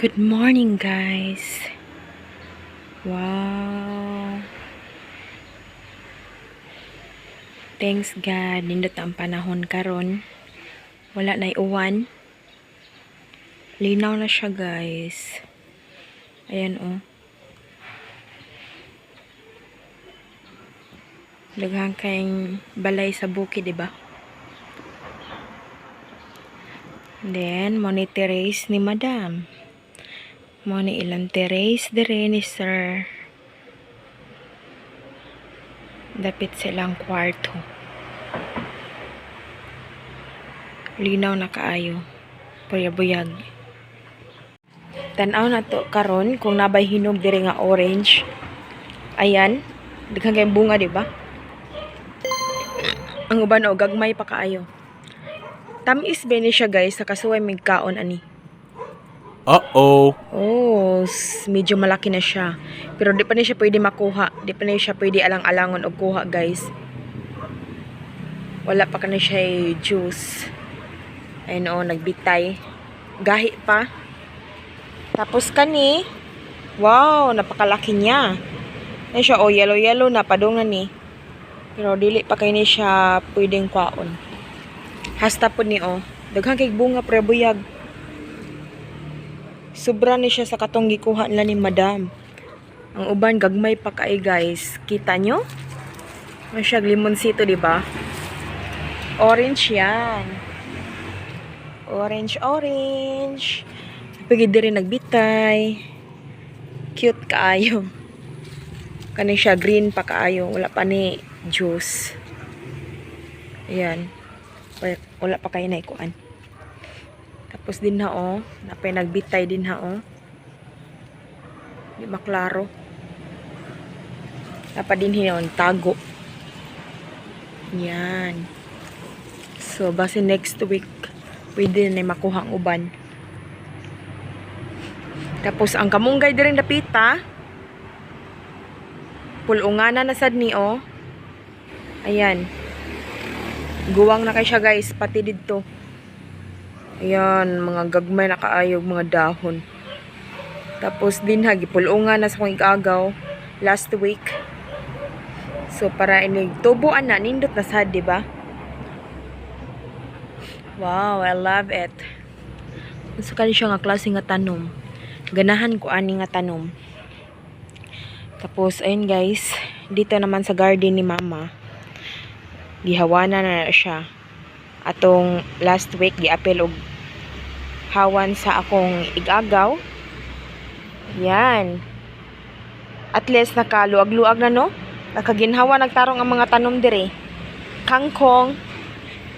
Good morning, guys. Wow. Thanks God, nindot ang panahon karon. Wala na uwan. Linaw na siya, guys. Ayan oh. Daghan kayong balay sa bukid, di ba? Then, mo ni terrace ni Madam. Mo ni ilang terrace dire ni Sir. Dapit silang kwarto. Linaw na kaayo. Buyag-buyag. Tan-aw na to karon kung nabay hinog dire nga orange. Ayan. Daghan kayong bunga, di ba? Ang uban o gagmay pa kaayo. Tamis ba ni siya, guys, sa kasuway mig kaon ani. Uh-oh. Oh, medyo malaki na siya. Pero di pa ni siya pwede makuha. Di pa ni siya pwede alang-alangon og kuha, guys. Wala pa kani siya juice. Ayun oh, nagbitay. Gahi pa. Tapos kani, wow, napakalaki niya. Ayun siya, oh, yellow-yellow na, padungan ni. Pero dili pa kay ni siya pwedeng kwaon. Hasta po ni oh. Daghan kay bunga pre buyag. Sobra ni siya sa katong gikuha nila ni Madam. Ang uban gagmay pa kay, guys. Kita nyo? May siya limonsito, di ba? Orange yan. Orange, orange. Pwede diri nagbitay. Cute kaayo. Kani siya green pa kaayo. Wala pa ni juice. Ayan. Wala pa kayo na ikuan. Tapos din na oh, napay nagbitay din ha oh. Di maklaro. Napa din hiyon tago. Yan. So, base next week, pwede na makuha ang uban. Tapos, ang kamunggay din dapita, pulungana na sad ni oh. Ayan. Guwang na kay siya, guys, pati didto. Ayan, mga gagmay na kaayog mga dahon. Tapos din ha, gipulungan na sa akong igagaw last week. So para inig tubuan na, nindot na sad, di ba? Wow, I love it. Unsa kani siya nga klase nga tanom? Ganahan ko ani nga tanom. Tapos ayun guys, dito naman sa garden ni Mama. Gihawanan na siya. Atong last week giapil og hawan sa akong igagaw. Yan. At least nakaluag-luag na, no? Nakaginhawa nagtarong ang mga tanom dire. Kangkong.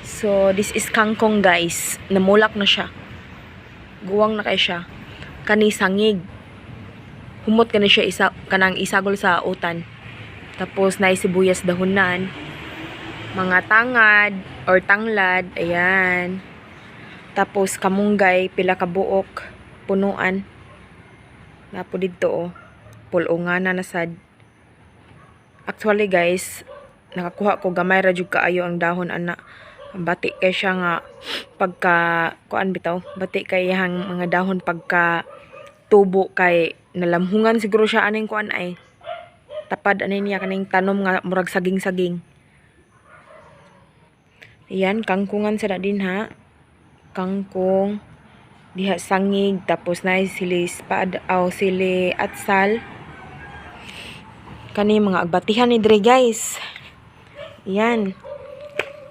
So this is kangkong, guys. Namulak na siya. Guwang na kay siya. Kani sangig. Humot kani siya isa kanang isagol sa utan. Tapos naay sibuyas dahunan. Mga tangad or tanglad, ayan. Tapos kamunggay, pila ka buok, punuan. Napo didto oh. Pulungana na sad. Actually guys, nakakuha ko gamay ra jud kaayo ang dahon ana. Bati kay siya nga pagka kuan bitaw, bati kay iyang mga dahon pagka tubo kay nalamhungan siguro siya aning kuan ay. Tapad ani niya kaning tanom nga murag saging-saging. Ayan, kangkungan sa din ha. Kangkong diha sangig, tapos na sili spad aw sili atsal. Kani mga agbatihan ni dire, guys. Yan.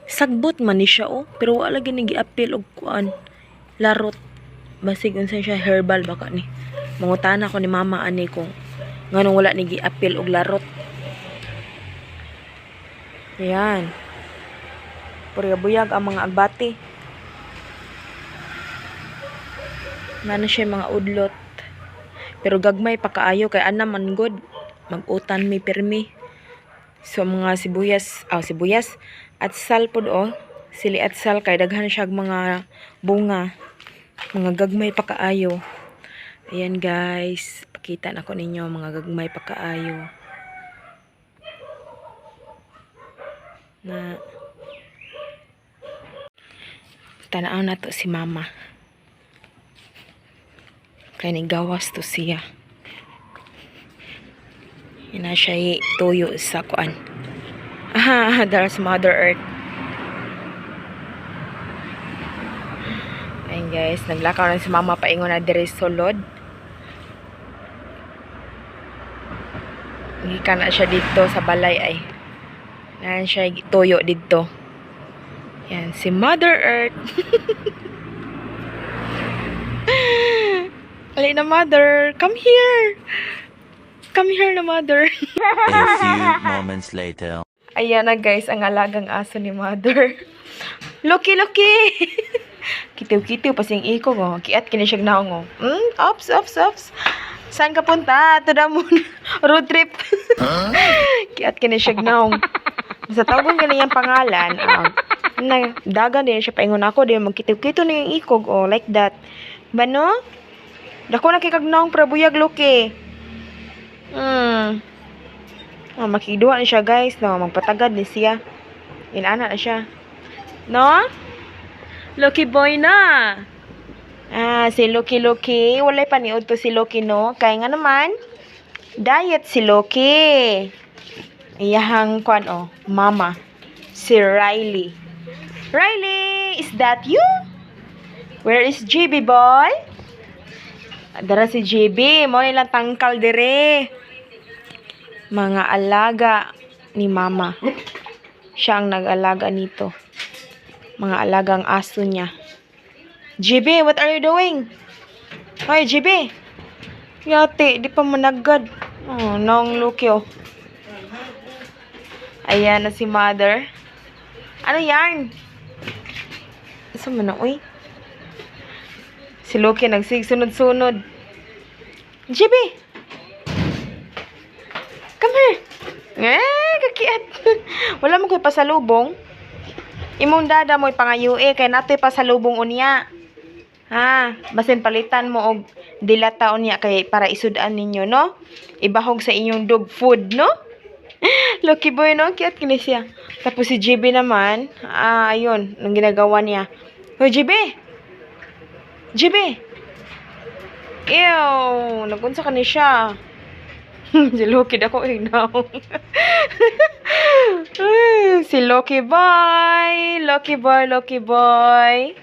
Sagbot man ni siya oh, pero wala lagi ni giapil og kuan. Larot. Basig unsa siya, herbal baka ni. Mangutana ko ni Mama ani kung nganong wala ni giapil og larot. Ayan. Purya buyag ang mga agbati. Nana siya mga udlot. Pero gagmay pa kaayo kay ana man good. Mag-utan mi pirmi. So mga sibuyas, aw sibuyas at sal pod oh. Sili at sal kay daghan siya mga bunga. Mga gagmay pa kaayo. Ayan guys, pakita na ko ninyo mga gagmay pa kaayo. Na tanaw na to si Mama. Kay gawas to siya. Ina siya tuyo sa kuan. Ah, there's Mother Earth. Ayun guys, naglakaw na si Mama paingon na diri sulod. Gikan na siya dito sa balay ay. Naan siya tuyo dito. Yan, si Mother Earth. Ali na, Mother, come here. Come here na, Mother. A few moments later. Ayan na guys, ang alagang aso ni Mother. Loki, Loki! Kitiw-kitiw pa siyang iko oh. Kiat kini siya naong oh. Ops, ops, ops. Saan ka punta? To the moon. Road trip. Kiat kini siya naong. Sa tawagon gani iyang pangalan, na dagan din siya paingon ako din magkitiw-kitiw na yung ikog oh, like that. Bano? Dako na kay kag naong prabuyag, Loki. Oh, makiduha ni siya guys, no, magpatagad ni siya. Inana na siya. No? Lucky boy na. Ah, si Lucky Lucky, walay paniud to si Lucky, no. Kay nga naman, diet si Lucky. Iyahang kwan oh, mama. Si Riley. Riley, is that you? Where is GB boy? Dara si GB, mo nilang tangkal dire. Mga alaga ni Mama. Siya ang nag-alaga nito. Mga alagang aso niya. GB, what are you doing? Hoy, GB. Yate, di pa managad. Oh, nong Luki oh. Ayan na si Mother. Ano yarn? Isa man na, uy. Si Loki nagsigsunod-sunod. GB! Come here! Eh, kakiat. Wala mo ko'y pasalubong. Imong dada mo'y pangayo eh, kay nato'y pasalubong unya. Ha, basin palitan mo og dilata unya kay para isud-an ninyo, no? Ibahog sa inyong dog food, no? Lucky boy, no? Cute kini siya. Tapos si GB naman, ah, ayun, nang ginagawa niya. Hoy, GB! GB! Ew! Nagunsa ka ni siya. Si Loki dako naong. Si Loki boy! Loki boy, Loki boy.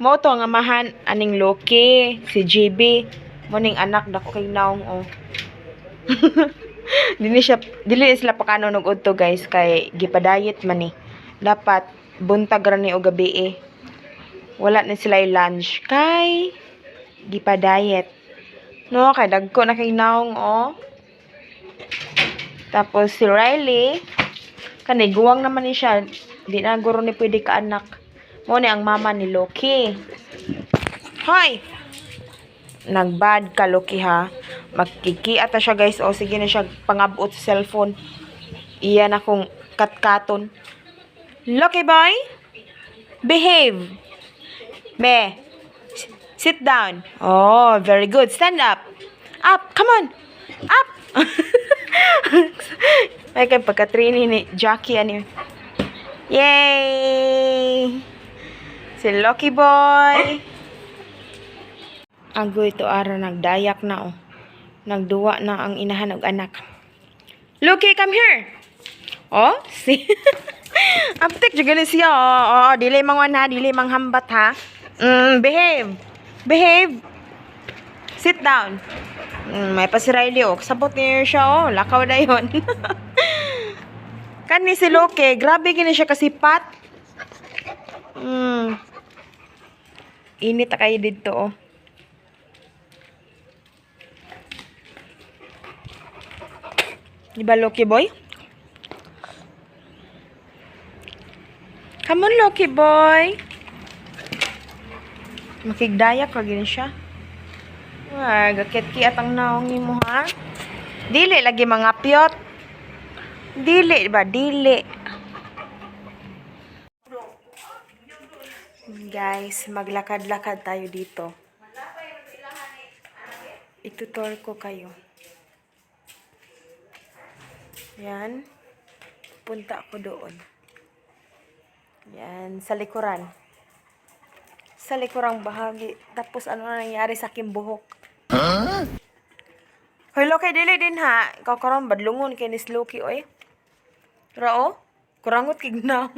Mo to ang amahan aning Loki, si GB. Mo ning anak dako kay naong oh. Dili siya dili sila pakanon og udto guys kay gipadayet man ni. Dapat buntag ra ni og gabi eh. Wala ni sila lunch kay gipadayet. No, kay dagko na kay naong oh. Tapos si Riley, kani guwang naman ni siya, di na guro ni pwede ka anak. Mo ni ang mama ni Loki. Hoy! Nagbad ka, Loki, ha. Magkikiat na siya guys. O sige na siya pangabot sa cellphone. Iyan akong katkaton. Loki boy! Behave! Me! Sit down. Oh, very good. Stand up. Up. Come on. Up. Ay, kay pagka-training ni Jackie, ano yun. Yay! Si Lucky Boy. Agoy to araw, nagdayak na oh. Nagduwa na ang inahan og anak. Lucky, come here. Oh, si. Aptek jud gani siya. Oh, oh, dili mangwan ha, dili manghambat ha. Behave. Behave. Sit down. May pa si Riley oh. Sabot niya siya oh. Lakaw na yon. Kani si Loki, grabe gini siya kasipat. Init kayo dito oh. Di ba, Loki boy? Come on, Loki boy. Makigdayak ka gini siya. Wah, gakit-kiat ang naong nimo ha. Dili lagi mga piyot. Dili ba? Dili. Guys, maglakad-lakad tayo dito. Itutour ko kayo. Yan. Punta ako doon. Yan, sa likuran. Sa likurang bahagi. Tapos ano na nangyari sa aking buhok? Hoy, Loki, dili din ha. Ikaw karon badlungon kay ni Loki, oy. Rao? Kurangot kignaw.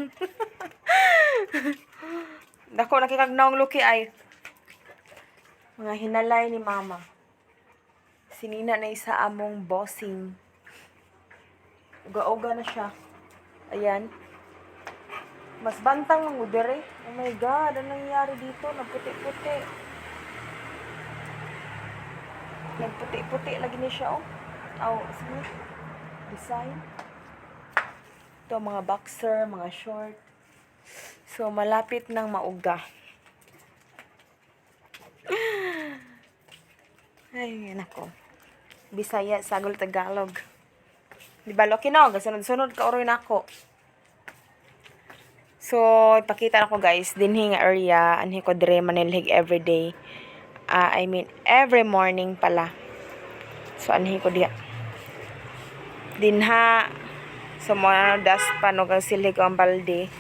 Dako nakikagnaw ang Loki ay. Mga hinalay ni Mama. Sinina na isa among bossing. Uga-uga na siya. Ayan. Mas bantang mang udere. Oh my God, anong nangyari dito? Nagputi-puti. Nagputi-puti lagi ni siya, oh. Aw, sige. Design. Ito, mga boxer, mga short. So, malapit ng mauga. Ay, nako. Bisaya, Sagol, Tagalog. Di ba, Loki, no? Sunod-sunod ka uroy nako. So, ipakita na ko guys, dinhi nga area, anhi ko dire manilhig everyday. Ah, I mean, every morning pala. So, anhi ko diha. Dinha, so mo na dust pa no kang silhig ko ang balde.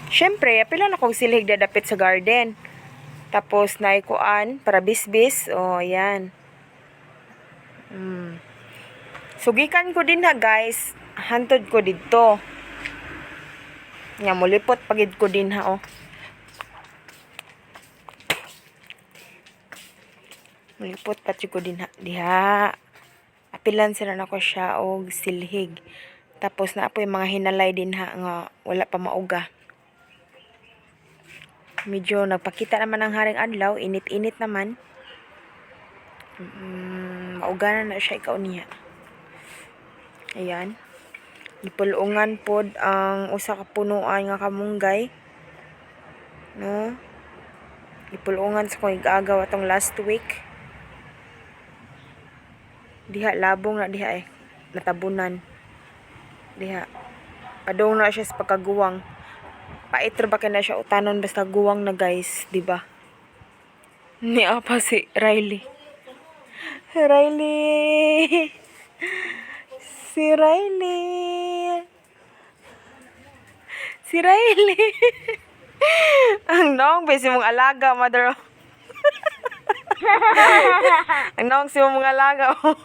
Syempre, pila na kong silhig dadapit sa garden. Tapos, naikuan, para bisbis. Oh, ayan. So, gikan ko din ha, guys. Hantod ko didto. Nga, mulipot pagid ko din ha, oh. Mulipot pati ko din ha. Diha. Apilan sila na ko siya og silhig. Tapos na po yung mga hinalay din ha nga wala pa mauga. Medyo nagpakita naman ang haring adlaw, init-init naman. Mauga na na siya ikaw niya. Ayan. Gipulungan pod ang usa ka punuan nga kamunggay. No? Gipulungan sa kong igagaw atong last week. Diha labong na diha eh. Natabunan. Diha. Padong na siya sa pagkaguwang. Pait ra ba kay na siya utanon basta guwang na guys, di ba? Ni apa si Riley. Riley. Si Riley. Si Riley. Ang noong besi mong alaga, mother. Ang noong si mong alaga. Oh.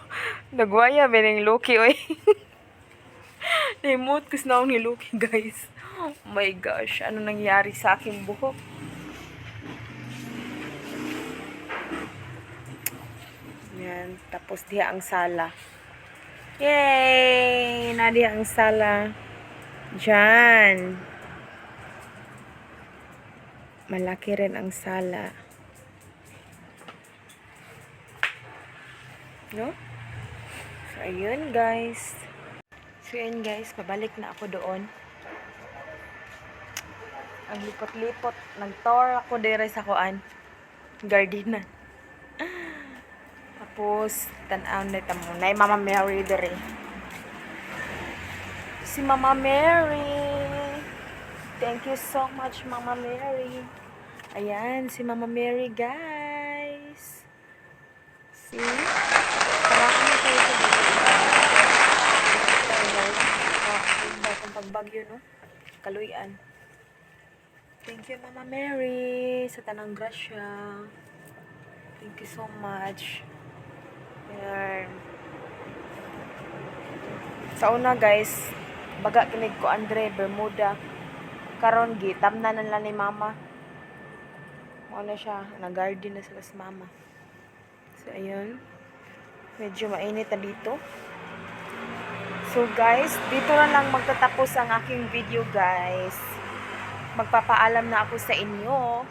Nagwaya bening Loki oy. Naimot ko sa naong ni Loki, guys. Oh my gosh, ano nangyari sa aking buhok? Yan, tapos diha ang sala. Yay! Nadiha ang sala. Diyan. Malaki rin ang sala. No? So, ayun guys. So, ayun guys. Pabalik na ako doon. Ang lipot-lipot. Nag-tour ako dire sa kuan. Gardena. Tapos, tanaw na tamo. Nay Mama Mary dire. Si Mama Mary. Thank you so much, Mama Mary. Ayan, si Mama Mary, guys. See? Karaan na tayo sa dito. Kung pagbagyo, no? Kaluyan. Thank you, Mama Mary, sa tanang grasya. Thank you so much. Ayan. Sa una, guys, baga kinig ko Andre Bermuda. Karon gi tamna na lang ni Mama. Mao na siya, nag-garden na sila sa Mama. So ayun. Medyo mainit na dito. So guys, dito na lang magtatapos ang aking video, guys. Magpapaalam na ako sa inyo.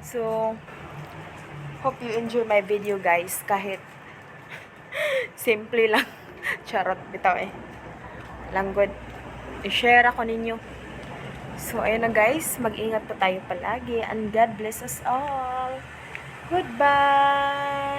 So, hope you enjoy my video, guys, kahit simple lang. Charot bitaw eh. Langgod. I-share ako ninyo. So, ayun na guys. Mag-ingat po tayo palagi. And God bless us all. Goodbye!